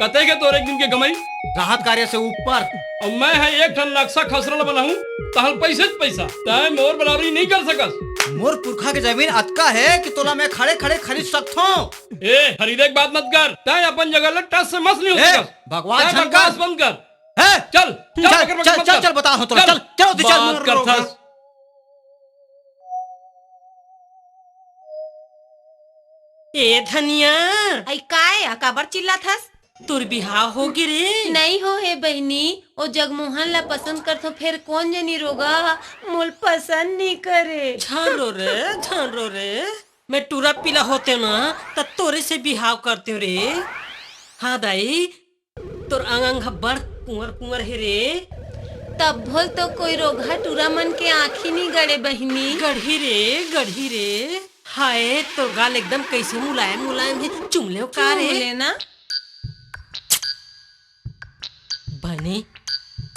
कते के तोर एक दिन के कमाई? राहत कार्य से ऊपर। अउ मैं ह एक ठन नक्शा खसरा ल बनाहूं, तहल पैसे च पैसा। तैं मोर बराबरी नहीं कर सकस। मोर पुरखा के जमीन अतका हे कि तोला मैं खड़े खड़े खरीद सकथों। ए, खरीदे के बात मत कर, तैं अपन जगह ले टस से मस नहीं हो ए, सकस। बकवास तैं झन बकवास कर। बंद कर। ए, चल, चल, चल, बकर बकर चल, मत चल, कर। चल, बता हूं तोला, चल। चल, चल, उधर चल, बात मुर्रो करथस। ए धनिया। अई काय, काबर चिल्लात हस? तोर बिहाव हो गे रे? नहीं हो हे बहिनी, ओ जगमोहन ला पसंद करथो, फेर कोन जनी रोगा मोल पसंद नहीं करे। झन रो रे, झन रो रे। मैं टूरा पीला होते ना, त तोरे से बिहाव करते रे। हाँ दाई, तोर अंग अंग ह बड़ कुंवर कुंवर हे रे। तब भोल तो कोई रोगहा टूरा मन के आँखी नहीं गड़े बहिनी। गढ़ी रे, गढ़ी रे। हाय, तोर गाल एकदम कैसे मुलायम मुलायम हे, चुम लेव का रे? चुम लेना। बने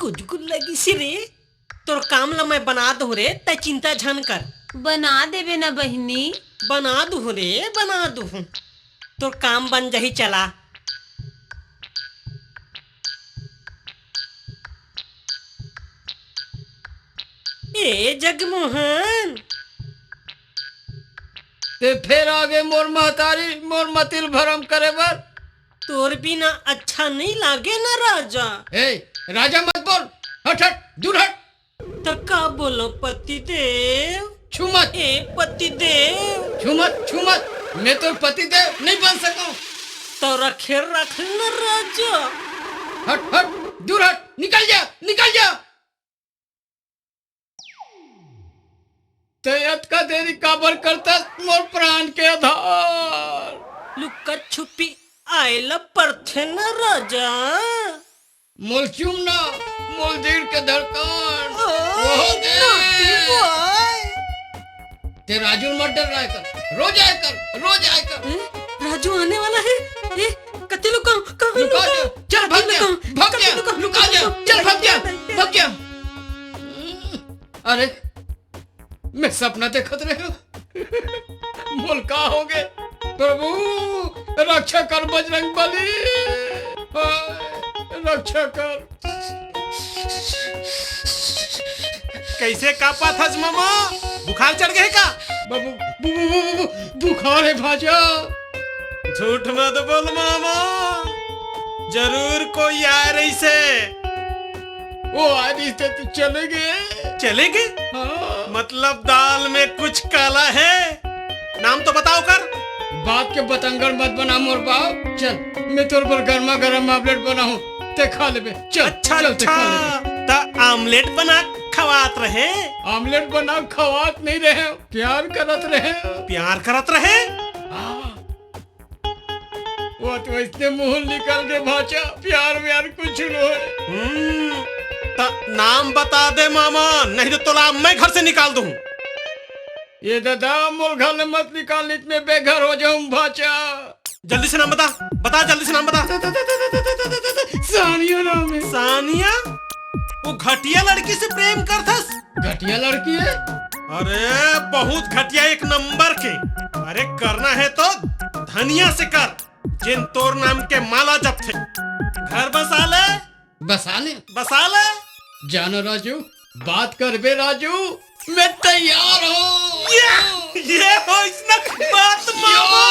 गुदगुद लगिस रे। तोर काम ल मैं बना दूं रे, तै चिंता झन कर। बना देबे ना बहिनी। बना दूं रे, बना दूं। तोर काम बन जाही, चला। ए जगमोहन। ते फेर आगे मोर महतारी, मोर मतिल भरम करे बर। तोर बिना अच्छा नहीं लागे ना राजा। ए, राजा मत बोल, हट हट, दूर हट। त का बोलो पति देव? छू मत। ए पति देव। छू मत, छू मत, मैं तोर पति देव नहीं बन सकूं। तो रखे रख न राजा। हट हट, दूर हट, निकल जा, निकल जा। ते अतका देरी काबर करतस मोर प्राण के आधार? लुक्का छुपी आए ल परथे न राजा। मोल चुम ना, मोल दिल के धड़कन। ओ, वो दे। नोटी बॉय। ते राजू मत डर रहा कर, रोज आया कर, रोज आया कर। ए, राजू आने वाला है। ए, कति लुकाओ, कहाँ लुका लुकाओ? जा, चल भाग जा, लुकाओ, भाग जा, लुका, लुका जा, लुका, चल भाग जा, लुका, भाग जा। सपना देखत रहे हो? मोला का होगे? प्रभु, रक्षा कर बजरंग बली, हाय, रक्षा कर। कइसे कांपत हस मामा? बुखार चढ़ गे हे का? बाबू, बु-, बु-, बु-, बु-, बु-, बुखार हे भांचा। झूठ मत बोल मामा, जरूर कोई आय रहिसे। वो आय रहिसे त चले गे। चले गे? हाँ। मतलब दाल में कुछ काला हे। नाम तो बता ओकर। बात के बतंगड़ मत बना मोर बाप। चल, मैं तोर बर गरमा गरम omelette बनाहूँ, तैं खा लेबे। चल, अच्छा, चल, तैं खा अच्छा, लेबे। त omelette बना खवात रहे? Omelette बना खवात नहीं रहे, प्यार करत रहे। प्यार करत रहे? हाँ। वो तो अइसने मुंह निकल गे भांचा, प्यार व्यार कुछ नोहे। हम्म, त नाम बता दे मामा, नहीं तो तोला मैं घर से निकाल दूं। ए ददा, मोला घर ले मत निकाल, नहीं त मैं बेघर हो जाहूं भांचा। जल्दी से नाम बता, बता, जल्दी से नाम बता। सानिया नाम हे। सानिया? वो घटिया लड़की से प्रेम करथस? घटिया लड़की हे? अरे, बहुत घटिया, एक नंबर के। अरे, करना हे तो धनिया से कर, जेन तोर नाम के माला जपथे। घर बसा ले। बसा ले। बसा ले। जानो राजू, बात करबे राजू, मैं तैयार हूँ। ये, ये हो इसने बात मामा।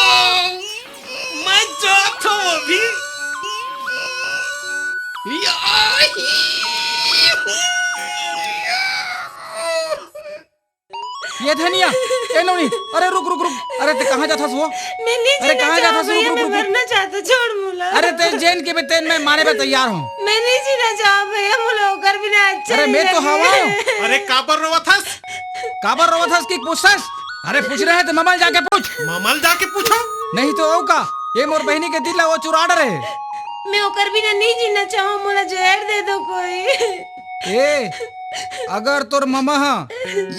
मैं जात हूँ अभी। ये धनिया, ए नोनी, अरे रुक, रुक, रुक। अरे तैं कहाँ जाथस वो? मैं नहीं अरे जीना कहाँ चाहूँ जाथस? रुक, भैया, रुक, मैं रुक। मरना चाहता, छोड़ मोला। अरे तैं जेन कहिबे तेन मैं माने बर तैयार हूँ। मैं नहीं जीना चाहूँ भैया, मोला ओकर बिना अच्छा अरे नहीं मैं तो लगे। हवा हूँ। अरे काबर रोवत हस? काबर रोवत हस कि पूछथस? अरे पूछ रहे हैं तो ममा ल जाके पूछ। ममा ल जाके पूछो। नहीं तो अउ का? ये मोर बहिनी के दिल ला वो चुरा डरे। मैं ओकर बिना नहीं जीना चाहूँ, मोला जहर दे दो कोई। ए, अगर तोर ममा हा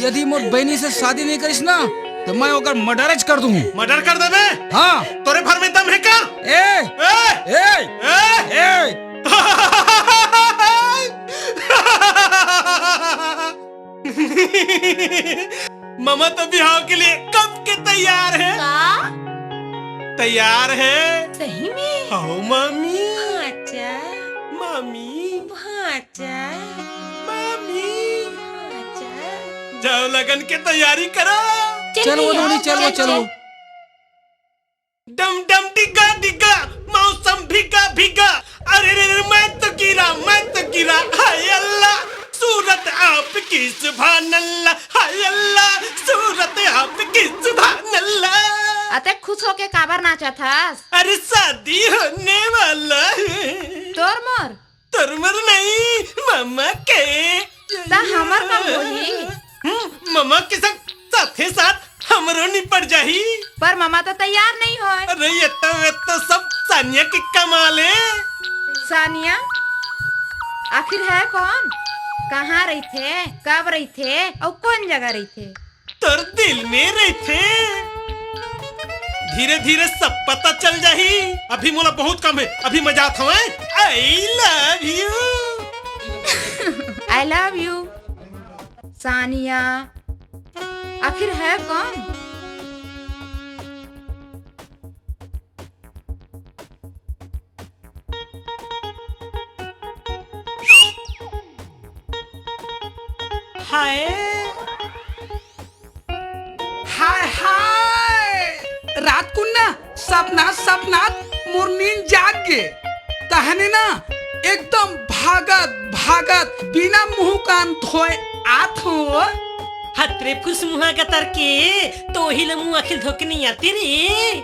यदि मोर बहिनी से शादी नहीं करिस ना, तो मैं ओकर murder च कर दूँ। Murder कर देबे? हाँ। तोरे भर में दम हे का? ए, ए, ए, ए, ए। ए। ममा तो बिहाव के लिए कब के तैयार हे। का? तैयार हे। सही में? हाँ, मामी। भांचा। मामी। भांचा। मामी। भांचा। जाओ, लगन के तैयारी करो। चल चल वो भैया, नोनी, चल वो, चल, चल वो। चल। डम डम डिग्गा डिग्गा, मौसम भिग्गा भिग्गा। अरे रे रे, मैं तो गिरा, मैं तो गिरा। हाय अल्लाह, सूरत आपकी सुभान अल्लाह। हाय अल्लाह, सूरत आपकी सुभान अल्लाह। अतेक खुश होके काबर नाचत हस? अरे शादी होने वाला है। तोर मोर? तोर मोर नहीं, ममा के। त हमर कब होही? हम्म, ममा के संग साथे साथ हमरो निपट जाही। पर ममा तो तैयार नहीं होय। अरे ये तो, ये तो सब सानिया के कमाल हे। सानिया आखिर हे कौन? कहाँ रहिथे, कब रहिथे अउ कौन जगह रहिथे? तोर दिल में रहिथे। धीरे धीरे सब पता चल जाही। अभी मोला बहुत काम हे, अभी मैं जात हवं। I love you। I love you। Sania, आखिर हे कौन? हाय, हाय, हाय। रात कुन ना सपना, सपना मोर नींद जाग गे। तहने ना एकदम भागत, भागत बिना मुंह कान धोए आत हूँ। हतरे फुस मुहा गतर के, तोही ल मुंह आखिल धोके नहीं आते रे।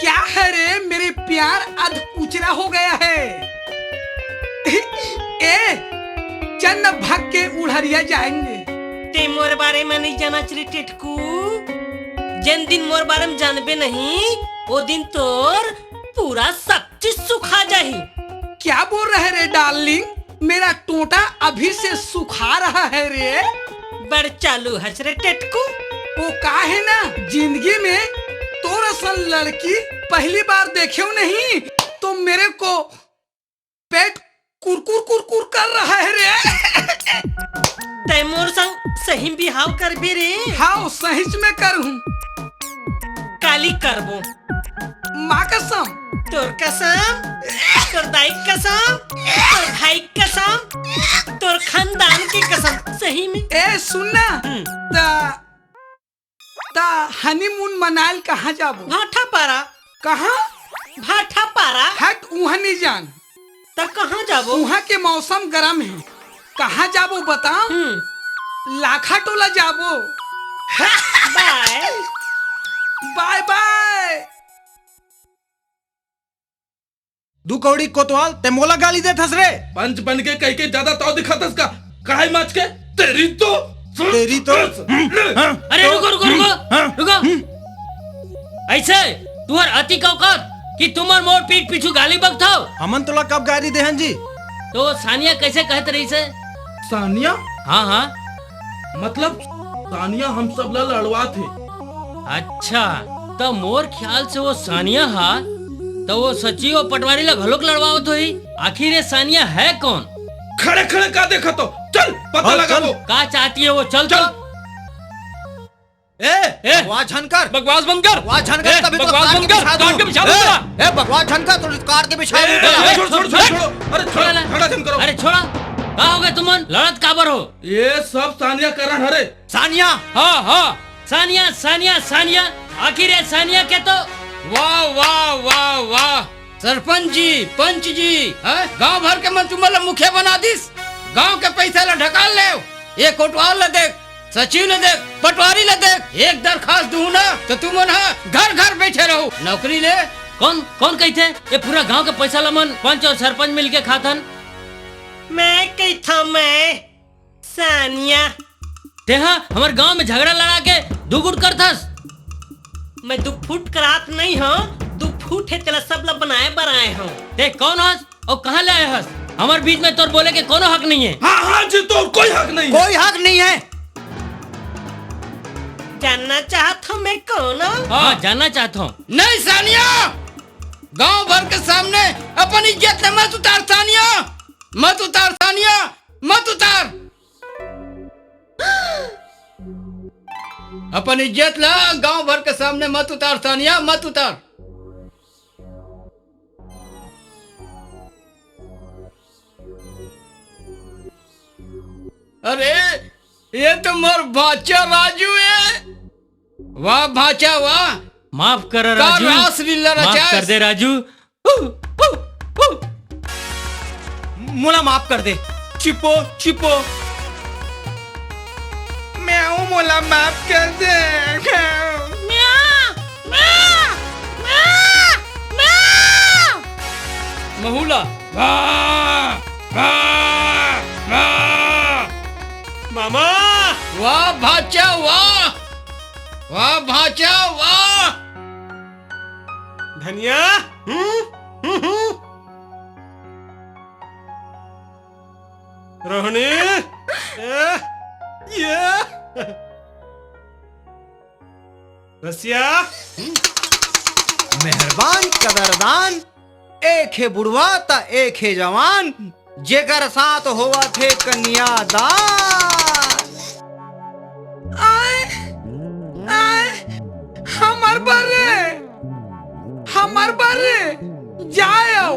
क्या है रे, मेरे प्यार अध कुचरा हो गया है। ए, चल न भग के उड़हरिया जाएंगे। ते मोर बारे में नहीं जानच रे टेटकू। जेन दिन मोर बारे में जानबे नहीं, वो दिन तोर पूरा सब चीज सुखा जाही। क्या बोल रहे रे डार्लिंग? मेरा टोटा अभी से सुखा रहा है रे। बड़ चालू हस रे टेटकू। वो का है ना, जिंदगी में तोर असन लड़की पहली बार देखे नहीं, तो मेरे को पेट कुरकुर कुरकुर कर रहा है रे। तै मोर संग सही में बिहाव करबे रे? हाव, सहीच में करहूं। काली करबो। माँ कसम। तोर कसम, तोर दाई कसम, तोर भाई कसम, तोर खानदान के कसम, सही में। ए, सुन ना, हम्म। त त हनीमून मनाइल कहाँ जाबो? भाटापारा। कहाँ? भाटापारा। हट, उहाँ नहीं जान। त कहाँ जाबो? उहाँ के मौसम गरम हे। कहाँ जाबो बता? हम्म। लाखा टोला जाबो। बाय। बाय बाय। दू कौड़ी कोतवाल, ते मोला गाली देथस रे। पंच बन के कहि के ज्यादा ताव दिखाथस का? कढ़ाई माच के? तेरी तो। तेरी तो। अरे रुको, रुको, रुको, हाँ। रुको। अइसे तुहर अति औकात कि तुमन मोर पीठ पीछू गाली बकथव? हमन तोला कब गाली देहन जी? तो सानिया कइसे कहत रहिसे? सानिया? हाँ, हाँ। मतलब सानिया हम सब ला लड़वात हे। अच्छा, त मोर ख्याल से वो सानिया हा, त वो सचिव अउ पटवारी ला घलोक लड़वावत होही। आखिर ये सानिया है कौन? खड़े खड़े का देखत हो? चल, पता हाँ, लगाबो। चल। का चाहती है वो? चल तो। चल। ए, ए, बकवास झन कर। बकवास बंद कर। बकवास झन कर, ए, तभी तो बकवास काट बंद के कर, बिछा दूं। काट के बिछा दूं ए, तेरा। ए, बकवास झन कर, तो काट के बिछा दूं ए, तेरा। ए, छोड़, छोड़, छोड़, छोड़। अरे छोड़ा, छोड़। खड़ा झन करो। अरे छोड़ा, का हो गया तुमन? लड़त काबर हो? ये सब सानिया कारण हरे। सानिया? हाँ, हाँ, सानिया, सानिया, सानिया। आखिर ये सानिया के तो। वाह, वाह, वाह, वाह। सरपंच जी, पंच जी, हैं? गांव भर के मन तुमन ला मुखिया बना दिस। गांव के पैसा ला ढकाल लेव। ये कोटवाल ला देख, सचिव ला देख, पटवारी ला देख। एक दरखास्त दूं ना, तो तुमन ह घर घर बैठे रहो। नौकरी ले। कौन, कौन कहिथे? ये पूरा गांव के पैसा ला मन पंच अउ सरपंच मिलके खाथन। मैं कहिथंव, मैं। सानिया। तेहा हमर गांव में झगड़ा लड़ा के दू गुट करथस। मैं दू फुट करात नहीं हंव, दू फुट हे, तेला सब ला बनाए बर आए हंव। ते कौन हस अउ कहां ले आए हस? हमर बीच में तोर बोले के कोनो हक नहीं है। हाँ, हाँ जी, तोर कोई हक नहीं है। कोई हक नहीं है। जानना चाहत हंव मैं कौन हंव? हाँ, जानना चाहत हंव। नहीं सानिया, गांव भर के सामने अपन इज्जत ला मत उतार सानिया, मत उतार सानिया, मत उतार। अपन इज्जत ला गांव भर के सामने मत उतार सानिया, मत उतार। अरे, ये तो मोर भांचा राजू है। वाह भांचा वाह। माफ कर का राजू, रासलीला माफ रचास। कर दे राजू। मोला माफ कर दे। चिपो, चिपो। म्याऊ, मोला माफ कर दे। म्याऊ, म्याऊ, म्याऊ, म्याऊ। महूला। वाह, वाह, वाह। मामा। वाह भांचा, वाह। वाह भांचा, वाह। धनिया। हम्म, हम्म, हम्म। रोहिणी, ए, ये। रसिया। मेहरबान कदरदान, एक हे बुढ़वा त एक हे जवान, जेकर साथ होवत हे कन्यादान। आय, आय, हमर बर रे, हमर बर रे, जाय अउ